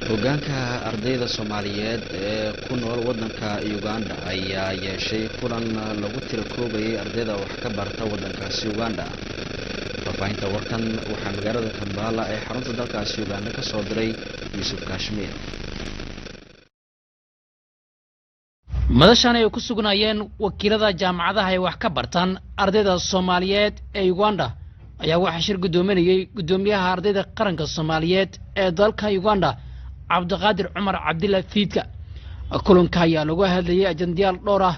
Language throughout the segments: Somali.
Hogaanka ardayda Soomaaliyeed ee ku nool wadanka Uganda ayaa yeeshay kulan lagu tirakoobayay ardayda wax ka barta wadankaasi Uganda. Faahfaahinta warkan waxaa magaalada Kampala ee xarunta dalkaasi Uganda ka soo diray Yuusuf Kashmiir. Madashan ay ku sugnaayeen wakiilada jaamacadaha ay wax ka bartaan ardayda Soomaaliyeed ee Uganda ayaa waxaa shir guddoominayay guddoomiyaha ardayda qaranka Soomaaliyeed ee dalka Uganda, Cabdiqaadir Cumar Cabdilla Fiidka. Kulanka ayaa lagu hadlayay ajandayaal dhowr ah,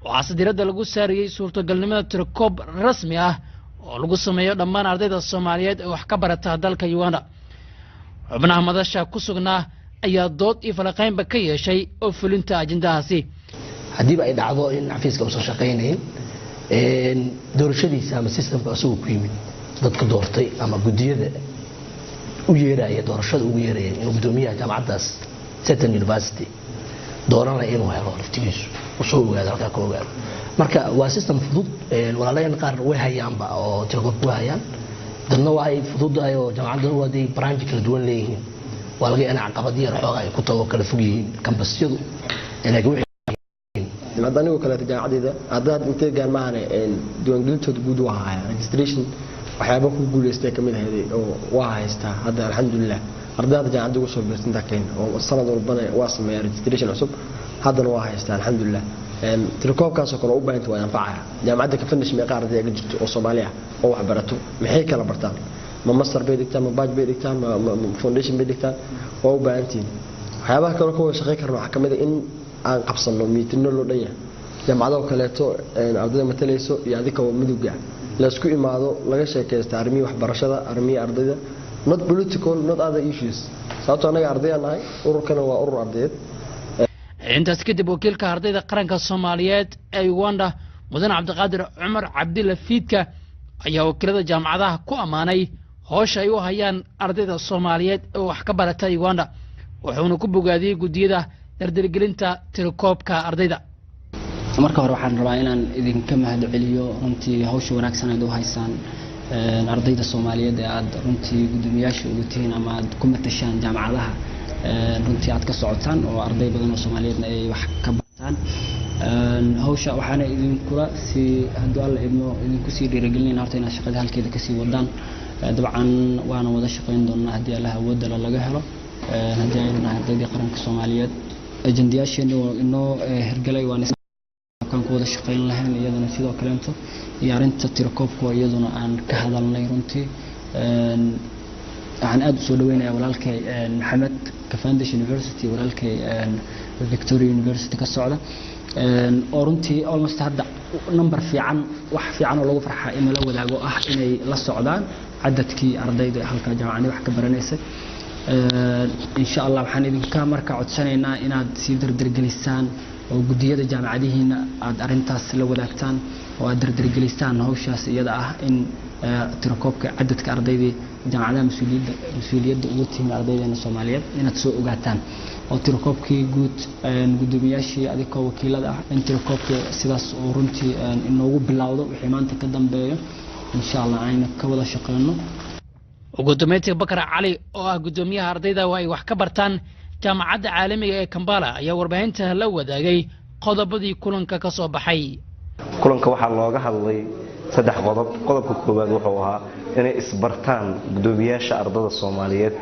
waxaase diradda lagu saarayey suurtagalnimada tirakoob rasmi ah oo lagu sameeyo dhammaan ardayda Soomaaliyeed ee wax ka barata dalka Uganda. Xubnaha madasha ku sugnaa ayaa dood iyo falaqaynba ka yeeshay oo fulinta ajandahaasi. Haddiiba ay dhacdo in xafiiska uusan shaqaynayn, doorashadiisa ama systemka isagoo ku yimid, dadka doortay ama guddiyada u yeeraya doorashada ugu yeeraya inuu guddoomiyaha jaamacaddaas Seton University dooranaya inuu helo laftigiisu usoo ogaado, halkaa ka ogaado. Marka waa system fudud. Walaalayan qaar way hayaanba oo tirakoobka way hayaan, dadna waa ay fududahay oo jaamacadda waday branch kala duwan leeyihiin, waa laga yaabaa in caqabad yar xooga ay ku tago, kala fog yihiin kambasyadu, laakiin wixii Hadda anigoo kaleeto jaamacadeyda haddaad intee gaan maahane, diiwaangelintooda guud waa haya, registration waxyaaba ku guuleystay kamid ahayd oo waa haystaa hadda, alxamdulilah. Ardayda jaamacadda ugu soo biirta intaa keen oo sanad walbana waa sameeyaa registration cusub, haddana waa haystaa, alxamdulilah. Tirakoobkaasoo kale u baahanta waa anfacaya. Jaamacadda Cavendish meeqa arday ga jirto oo Soomaali ah oo wax barato? Maxay kala bartaan? Ma master bay dhigtaan, ma bachelor bay dhigtaan, ma foundation bay dhigtaan? Waa u baahantihiin. Waxyaabaha kale ka wada shaqeyn karno waxaa kamid ah in aan qabsano miitino loo dhan yahay, jaamacadaha kaleeto ardayda matalayso iyo adika oo midowga laysku imaado, laga sheekaysta arrimihii waxbarashada, arrimihii ardayda, not political, not other issues, sababtoo annaga ardayaan nahay, ururkana waa urur ardayeed. Intaas kadib wakiilka ardayda qaranka Soomaaliyeed ee Uganda, Mudane Cabdiqaadir Cumar Cabdilla Fiidka, ayaa wakiilada jaamacadaha ku ammaanay howsha ay u hayaan ardayda Soomaaliyeed ee wax ka barata Uganda, wuxuuna ku bogaadiyey guddiyada dardargelinta tirakoobka ardayda. Marka hore waxaan rabaa inaan idinka mahad celiyo runtii hawsha wanaagsan aad u haysaan ardayda Soomaaliyeed ee aad runtii guddoomiyaasha ugu tihiin ama aad ku matashaan jaamacadaha runtii aad ka socotaan, oo arday badan oo Soomaaliyeedna ay wax ka bartaan. Hawsha waxaana idinkula sii, hadduu Alla idmo, idinku sii dhiirigelinayna horta inaad shaqada halkeeda kasii wadaan. Dabcan waana wada shaqayn doonaa haddii Allah awoodala laga helo. Haddii aynu nahay ardaydii qaranka Soomaaliyeed, ajandayaasheena waa inoo hirgalay, waan kan ku wada shaqayn lahayn iyadana sidoo kaleento, iyo arrinta tirakoobka oo iyaduna aan ka hadalnay. Runtii waxaan aada usoo dhaweynayaa walaalkay Maxamed, Cavendish University, walaalkay Victoria University ka socda, oo runtii almost hadda number fiican, wax fiican oo lagu farxaa in lala wadaago ah inay la socdaan cadadkii ardayda halka jaamacadii wax ka baranaysay. Insha Allah waxaan idinka marka codsanaynaa inaad sii dardargelisaan oo guddiyada jaamacadihiina aad arrintaas la wadaagtaan oo aad dardargelisaan hawshaas iyada ah in tirakoobka cadadka ardaydii jaamacadaha mas-uuliyadda ugu tihiin ardaydeena Soomaaliyeed inaad soo ogaataan, oo tirakoobkii guud guddoomiyaashii adigoo wakiilada ah in tirakoobkii sidaas uu runtii inoogu bilowdo wixii maanta ka dambeeyo, insha Allah aynu ka wada shaqeyno. Ugu dambeyntii Bakar Cali oo ah guddoomiyaha ardayda oo ay wax ka bartaan jaamacadda caalamiga ee Kambala ayaa warbaahinta la wadaagay qodobadii kulanka ka soo baxay. Kulanka waxaa looga hadlay saddex qodob. Qodobka koowaad wuxuu ahaa inay isbartaan guddoomiyaasha ardada Soomaaliyeed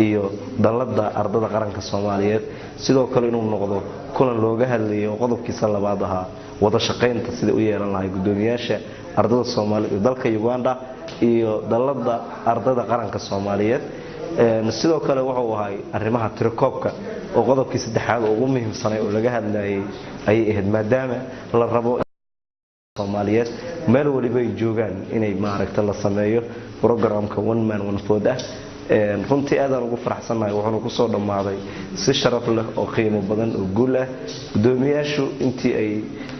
iyo dalladda ardada qaranka Soomaaliyeed. Sidoo kale inuu noqdo kulan looga hadlayay oo qodobkiisa labaad ahaa wada shaqaynta sida u yeelan lahay guddoomiyaasha ardada Soomaaliyeed ee dalka Uganda iyo dalladda ardada qaranka Soomaaliyeed. Sidoo kale wuxuu ahay arrimaha tirakoobka oo qodobkii saddexaad oo ugu muhiimsanay oo laga hadlayay ayay ahayd, maadaama la rabo Soomaaliyeed meel waliba ay joogaan inay maaragta la sameeyo programka one man one vote ah. Runtii aadaan ugu faraxsannahay, wuxuuna kusoo dhammaaday si sharaf leh oo qiimo badan oo guul ah. Guddoomiyaashu intii ay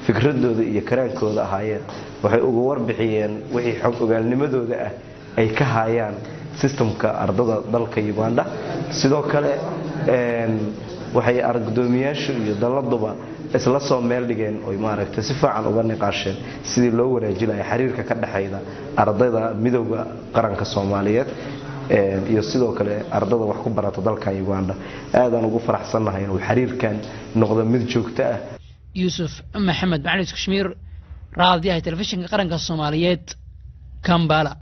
fikradooda iyo karaankooda ahaayeen waxay uga warbixiyeen wixii xog ogaalnimadooda ah ay ka hayaan systemka ardada dalka Uganda. Sidoo kale waxay guddoomiyaashu iyo dalladuba isla soo meel dhigeen oy maaragtay si fiican uga niqaasheen sidii loo wanaajinaya xiriirka ka dhexeeya ardayda midowda qaranka Soomaaliyeed. iyo sidoo kale ardada wax ku barata dalka Uganda. Aadaan ugu faraxsannahay inuu xiriirkan noqdo mid joogto ah. Yuusuf Maxamed Macalin Kashmiir, raadiyaha telefishinka qaranka Soomaaliyeed, Kambala.